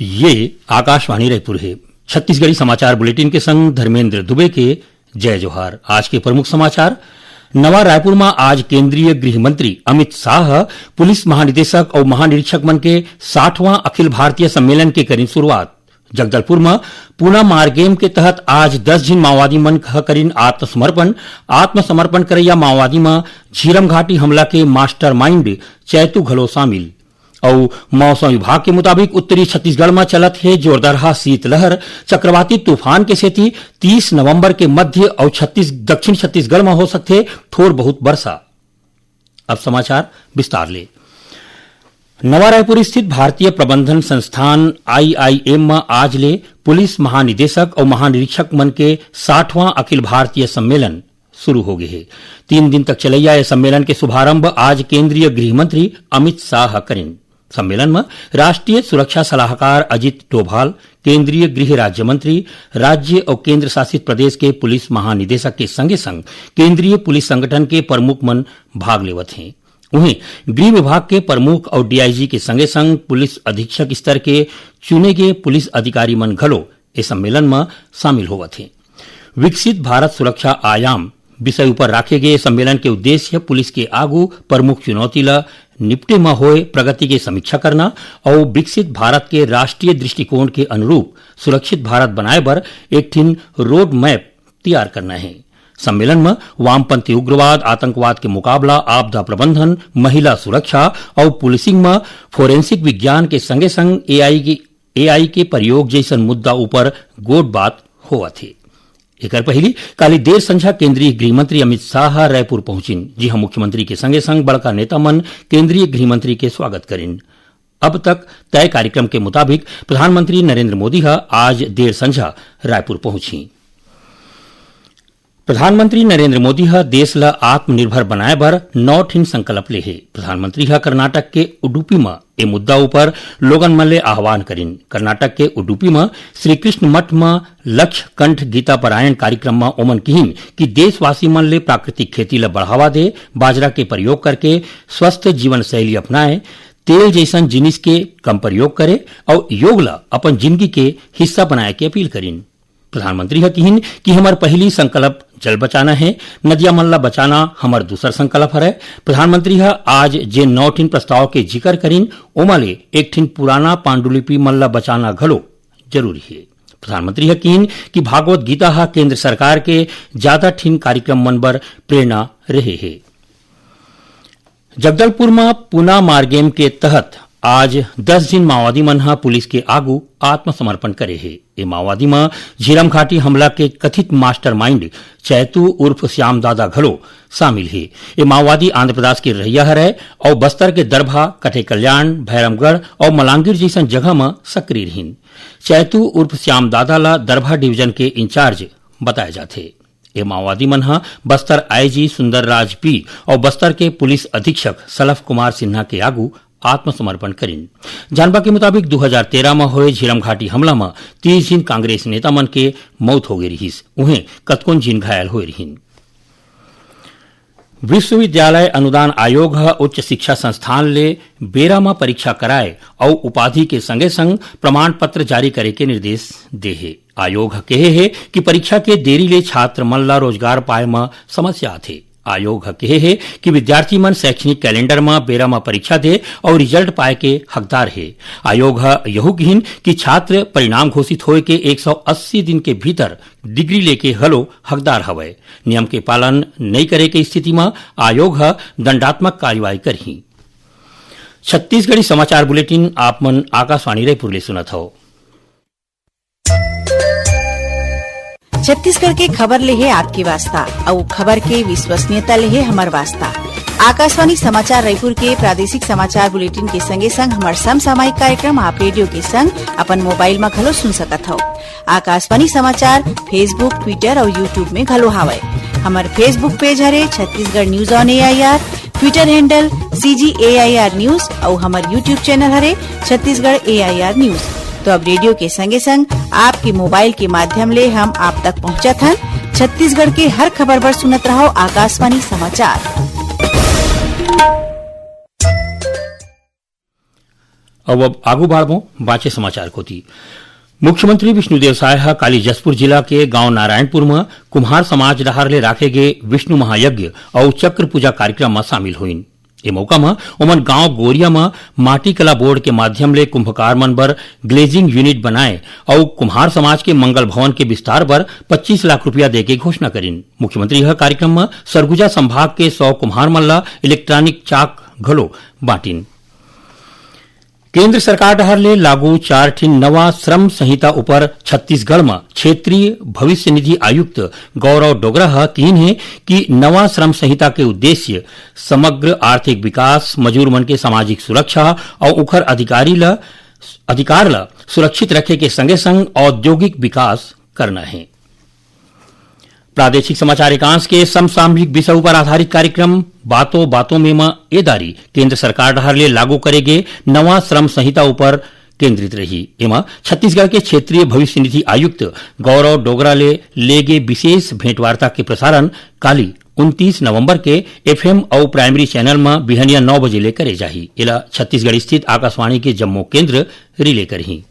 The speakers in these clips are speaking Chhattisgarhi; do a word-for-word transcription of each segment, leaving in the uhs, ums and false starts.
ये आकाशवाणी रायपुर हे। छत्तीसगढ़ी समाचार बुलेटिन के संग धर्मेंद्र दुबे के जय जोहार। आज के प्रमुख समाचार। नवा रायपुर म आज केंद्रीय गृह मंत्री अमित शाह ह पुलिस महानिदेशक अउ महानिरीक्षक मन के साठवां अखिल भारतीय सम्मेलन के करिन शुरुआत। जगदलपुर म पूना मारगेम के तहत आज दस झिन माओवादी मन ह करिन आत्मसमर्पण। आत्मसमर्पण करइया माओवादी म झीरम घाटी हमला के मास्टरमाइंड चैतू घलो शामिल। अउ मौसम विभाग के मुताबिक उत्तरी छत्तीसगढ़ म चलत हे जोरदारहा शीतलहर। चक्रवाती तूफान के सेती तीस नवंबर के मध्य अउ छत्तीस-, दक्षिण छत्तीसगढ़ म हो सकथे थोर बहुत बरसा। अब समाचार विस्तार ले। नवा रायपुर स्थित भारतीय प्रबंधन संस्थान, आईआईएम, म आज ले पुलिस महानिदेशक अउ महानिरीक्षक मन के साठवां अखिल भारतीय सम्मेलन शुरू हो गे हे। तीन दिन तक चलइया ए सम्मेलन के शुभारंभ आज केंद्रीय गृह मंत्री अमित शाह ह करिन। सम्मेलन म राष्ट्रीय सुरक्षा सलाहकार अजीत डोभाल, केंद्रीय गृह राज्य मंत्री, राज्य अउ केंद्र शासित प्रदेश के पुलिस महानिदेशक के संगे संग केंद्रीय पुलिस संगठन के प्रमुख मन भाग लेवत हें। उहें, गृह विभाग के प्रमुख अउ डीआईजी के संगे संग पुलिस अधीक्षक स्तर के चुने गे पुलिस अधिकारी मन घलो ए सम्मेलन म शामिल होवत हें। विकसित भारत सुरक्षा आयाम विषय ऊपर राखे गे सम्मेलन के उद्देश्य पुलिस के आगू प्रमुख चुनौती ल निपटे म होए प्रगति के समीक्षा करना अउ विकसित भारत के राष्ट्रीय दृष्टिकोण के अनुरूप सुरक्षित भारत बनाए बर एक ठिन रोड मैप तैयार करना हे। सम्मेलन म वामपंथी उग्रवाद, आतंकवाद के मुकाबला, आपदा प्रबंधन, महिला सुरक्षा अउ पुलिसिंग म फोरेंसिक विज्ञान के संगे संग एआई के, एआई के प्रयोग जइसन मुद्दा ऊपर गोठ बात होवत हे। एकर पहिली काली देर संझा केंद्रीय गृह मंत्री अमित शाह ह रायपुर पहुंचिन, जिहां मुख्यमंत्री के संगे संग बड़का नेता मन केंद्रीय गृह मंत्री के स्वागत करिन। अब तक तय कार्यक्रम के मुताबिक प्रधानमंत्री नरेंद्र मोदी ह आज देर संझा रायपुर पहुंचही। प्रधानमंत्री नरेंद्र मोदी ह देश ल आत्मनिर्भर बनाए बर नौ ठिन संकल्प ले हे। प्रधानमंत्री ह कर्नाटक के उडुपी म ए मुद्दा ऊपर लोगन मन ले आह्वान करिन। कर्नाटक के उडुपी म श्री कृष्ण मठ म लक्ष्य कंठ गीता पारायण कार्यक्रम म ओमन किहिन कि देशवासी मन ले प्राकृतिक खेती ल बढ़ावा दे, बाजरा के प्रयोग करके स्वस्थ जीवन शैली अपनाए, तेल जइसन जिनिस के कम प्रयोग करे अउ योग ल अपन जिनगी के हिस्सा बनाए के अपील करिन। प्रधानमंत्री ह किहिन कि हमर पहिली संकल्प जल बचाना हे, नदिया मन ल बचाना हमर दूसर संकल्प हरय। प्रधानमंत्री ह आज जे नौ ठिन प्रस्ताव के जिकर करिन, ओमा ले एक ठिन पुराना पांडुलिपि मन ल बचाना घलो जरूरी हे। प्रधानमंत्री ह किहिन कि भागवत गीता ह केंद्र सरकार के जादा ठिन कार्यक्रम मन बर प्रेरणा रहे हे। जगदलपुर म पूना मारगेम के तहत आज दस झिन माओवादी मन ह पुलिस के आगू आत्मसमर्पण करे हे। ए माओवादी म झीरम घाटी हमला के कथित मास्टरमाइंड चैतू उर्फ श्याम दादा घलो शामिल हे। ए माओवादी आंध्र प्रदेश के रहइया हरय अउ बस्तर के दरभा, कटेकल्याण, भैरमगढ़ अउ मलांगीर जइसन जगह म सक्रिय रिहिन। चैतू उर्फ श्याम दादा ल दरभा डिवीजन के इंचार्ज बताए जाथे। ए माओवादी मन ह बस्तर आईजी सुंदरराज पी अउ बस्तर के पुलिस अधीक्षक सलफ कुमार सिन्हा के आगू आत्मसमर्पण करिन। जानबा के मुताबिक, दू हजार तेरह म होए झीरम घाटी हमला म तीस झिन कांग्रेस नेता मन के मौत हो गे रिहिस, उहें कतकोन झिन घायल होए रिहिन। विश्वविद्यालय अनुदान आयोग ह उच्च शिक्षा संस्थान ले बेरा म परीक्षा कराए अउ उपाधि के संगे संग प्रमाण पत्र जारी करे के निर्देश दे हे। आयोग ह केहे हे कि परीक्षा के देरी ले छात्र मन ला रोजगार पाए म समस्या आथे। आयोग ह केहे हे कि विद्यार्थी मन शैक्षणिक कैलेंडर म बेरा म परीक्षा दे अउ रिजल्ट पाए के हकदार हे। आयोग ह यहू किहिन कि छात्र परिणाम घोषित होए के एक सौ अस्सी दिन के भीतर डिग्री लेके घलो हकदार हवय। नियम के पालन नइ करे के स्थिति म आयोग ह दंडात्मक कार्रवाई करही। छत्तीसगढ़ी समाचार बुलेटिन आप मन आकाशवाणी रायपुर ले सुनत हव। छत्तीसगढ़ के खबर ले हे आपके वास्ता, अउ खबर के विश्वसनीयता ले हे हमर वास्ता। आकाशवाणी समाचार रायपुर के प्रादेशिक समाचार बुलेटिन के संगे संग हमर समसामयिक कार्यक्रम आप रेडियो के संग अपन मोबाइल म घलो सुन सकत हव। आकाशवाणी समाचार Facebook, Twitter अउ YouTube में घलो हावय। हमर Facebook पेज हरे Chhattisgarh news on AIR, Twitter handle CG AIR news अउ हमर YouTube चैनल हरे छत्तीसगढ़ एआईआर न्यूज। तो अब रेडियो के संगे संग आपके मोबाइल के माध्यम ले हम आप तक पहुंचत हन छत्तीसगढ़ के हर खबर बर सुनत रहव आकाशवाणी समाचार। अब, अब आगू बाढ़बो बांचे समाचार कोती। मुख्यमंत्री विष्णुदेव साय ह काली जशपुर जिला के गांव नारायणपुर म कुम्हार समाज डहार ले राखे गे विष्णु महायज्ञ अउ चक्र पूजा कार्यक्रम म शामिल होइन। ए मौका म ओमन गांव गोरिया म माटी कला बोर्ड के माध्यम ले कुंभकार मन बर ग्लेजिंग यूनिट बनाए अउ कुम्हार समाज के मंगल भवन के विस्तार बर पच्चीस लाख रुपया दे के घोषणा करिन। मुख्यमंत्री ह कार्यक्रम म सरगुजा संभाग के सौ कुम्हार मन ल इलेक्ट्रॉनिक चाक घलो बांटिन। केंद्र सरकार डहार ले लागू चार ठिन नवा श्रम संहिता ऊपर छत्तीसगढ़ म क्षेत्रीय भविष्य निधि आयुक्त गौरव डोगरा ह किहीन हे कि नवा श्रम संहिता के उद्देश्य समग्र आर्थिक विकास, मजूर मन के सामाजिक सुरक्षा अउ उखर अधिकारी ल, अधिकार ल सुरक्षित रखे के संगे संग औद्योगिक विकास करना हे। प्रादेशिक समाचार एकांश के समसामयिक विषय उपर आधारित कार्यक्रम बातों बातों में म ए दारी केंद्र सरकार डहार ले लागू करे गे नवा श्रम संहिता उपर केंद्रित रही। एमा छत्तीसगढ़ के क्षेत्रीय भविष्य निधि आयुक्त गौरव डोगरा ले लेगे विशेष भेंटवार्ता के प्रसारण काली उनतीस नवंबर के एफएम अउ प्राइमरी चैनल म बिहनिया नौ बजे ले करे जाही। एला छत्तीसगढ़ स्थित आकाशवाणी के जम्मो केंद्र रिले करही।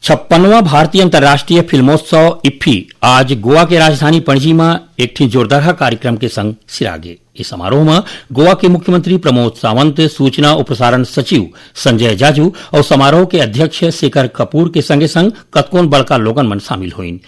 छप्पनवां भारतीय अंतर्राष्ट्रीय फिल्मोत्सव इफ्फी आज गोवा के राजधानी पणजी म एक ठिन जोरदारहा कार्यक्रम के संग सिरागे। ए समारोह म गोवा के मुख्यमंत्री प्रमोद सावंत, सूचना अउ प्रसारण सचिव संजय जाजू अउ समारोह के अध्यक्ष शेखर कपूर के संगे संग कतकोन बड़का लोगन मन शामिल होइन।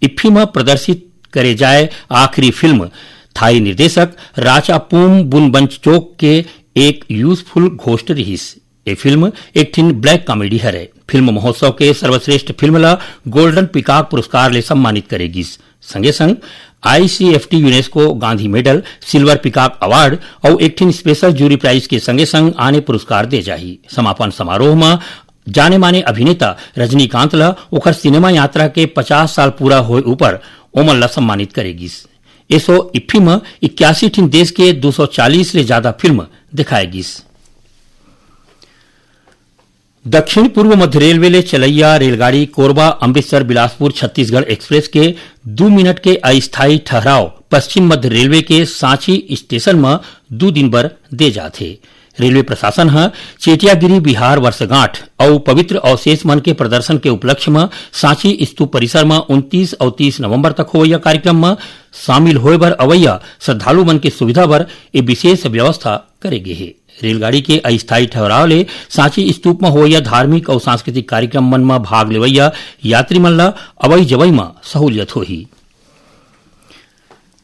इफ्फी म प्रदर्शित करे जाए आखिरी फिल्म थाई निर्देशक राचापूम बुनबंचचोक के एक यूजफुल घोस्ट रिहिस। ए फिल्म एक ठिन ब्लैक कॉमेडी हरे। फिल्म महोत्सव के सर्वश्रेष्ठ फिल्म ला गोल्डन पिकॉक पुरस्कार ले सम्मानित करे गिस। संगे संग ICFT UNESCO Gandhi medal, silver peacock award अउ एक ठिन स्पेशल जूरी प्राइज के संगे संग आने पुरस्कार दे जाही। समापन समारोह म जाने माने अभिनेता रजनीकांत ला ओखर सिनेमा यात्रा के पचास साल पूरा होए ऊपर ओमन ला सम्मानित करे गिस। एसो इफ्फी म इक्यासी ठिन देश के दो सौ चालीस ले ज्यादा फिल्म दिखाए गिस। दक्षिण पूर्व मध्य रेलवे ले चलैया रेलगाड़ी कोरबा अमृतसर बिलासपुर छत्तीसगढ़ एक्सप्रेस के दू मिनट के अस्थायी ठहराव पश्चिम मध्य रेलवे के सांची स्टेशन म दू दिन बर दे जात हे। रेलवे प्रशासन ह चेटियागिरी बिहार वर्षगांठ अउ पवित्र अवशेष मन के प्रदर्शन के उपलक्ष्य म सांची स्तूप परिसर म उनतीस अउ तीस नवंबर तक होवइया कार्यक्रम म शामिल होए बर अवइया श्रद्धालु मन के सुविधा बर ए विशेष व्यवस्था करे गे हे। रेलगाड़ी के अस्थायी ठहराव ले सांची स्तूप म होवइया धार्मिक अउ सांस्कृतिक कार्यक्रम मन म भाग लेवइया यात्री मन ल अवई जवई म सहूलियत होही।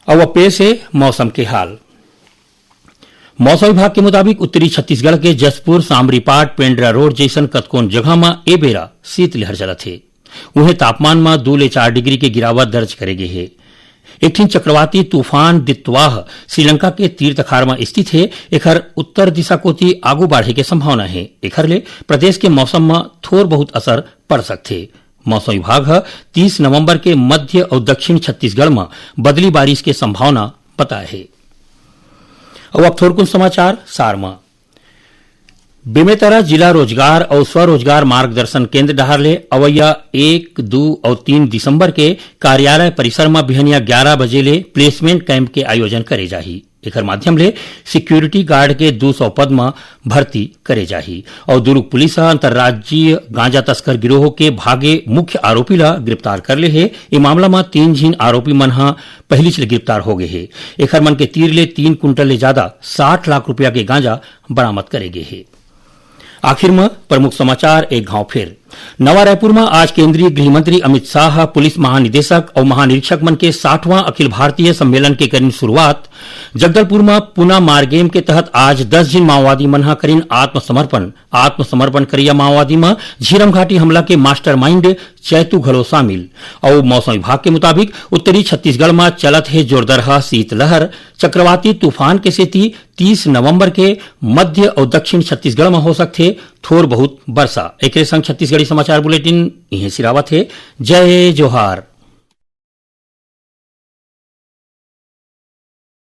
अब पेश हे मौसम के हाल। मौसम विभाग के मुताबिक उत्तरी छत्तीसगढ़ के जशपुर, सांबरीपाट, पेंड्रा रोड जइसन कतकोन जगह म ए बेरा शीतलहर चलत हे। उहें तापमान म दू ले चार डिग्री के गिरावट दर्ज करे गे हे। एक ठिन चक्रवाती तूफान दित्वाह श्रीलंका के तीर तखार म स्थित हे। एखर उत्तर दिशा कोति आगू बाढ़े के संभावना हे। एखर ले प्रदेश के मौसम म थोर बहुत असर पड़ सकथे। मौसम विभाग ह तीस नवंबर के मध्य अउ दक्षिण छत्तीसगढ़ म बदली बारिश के संभावना बताए हे। अउ अब थोरकुन समाचार सार म। बेमेतरा जिला रोजगार अउ स्वरोजगार मार्गदर्शन केंद्र डहार ले अवइया एक, दू अउ तीन दिसंबर के कार्यालय परिसर म बिहनिया ग्यारह बजे ले प्लेसमेंट कैंप के आयोजन करे जाही। एखर माध्यम ले सिक्योरिटी गार्ड के दू सौ पद म भर्ती करे जाही। अउ दुर्ग पुलिस ह अंतर्राज्यीय गांजा तस्कर गिरोह के भागे मुख्य आरोपी ला गिरफ्तार कर ले हे। ए मामला म तीन झिन आरोपी मन ह पहिलीच ले गिरफ्तार हो गे हे। एखर मन के तीर ले तीन कुंटल ले जादा साठ लाख रुपया के गांजा बरामद करे गे हे। आखिर म प्रमुख समाचार एक घाव फेर। नवा रायपुर म आज केंद्रीय गृह मंत्री अमित शाह ह पुलिस महानिदेशक अउ महानिरीक्षक मन के साठवां अखिल भारतीय सम्मेलन के करिन शुरुआत। जगदलपुर म पुना मारगेम के तहत आज दस झिन माओवादी मन ह करिन आत्मसमर्पण। आत्मसमर्पण करइया माओवादी म झीरम घाटी हमला के मास्टरमाइंड चैतू घलो शामिल। अउ मौसम विभाग के मुताबिक उत्तरी छत्तीसगढ़ म चलत हे जोरदरहा शीतलहर। चक्रवाती तूफान के सेती तीस नवंबर के मध्य अउ दक्षिण छत्तीसगढ़ म हो सकथे थोर बहुत बरसा। एकरे संग छत्तीसगढ़ी समाचार बुलेटिन इहें सिरावत हे। जय जोहार।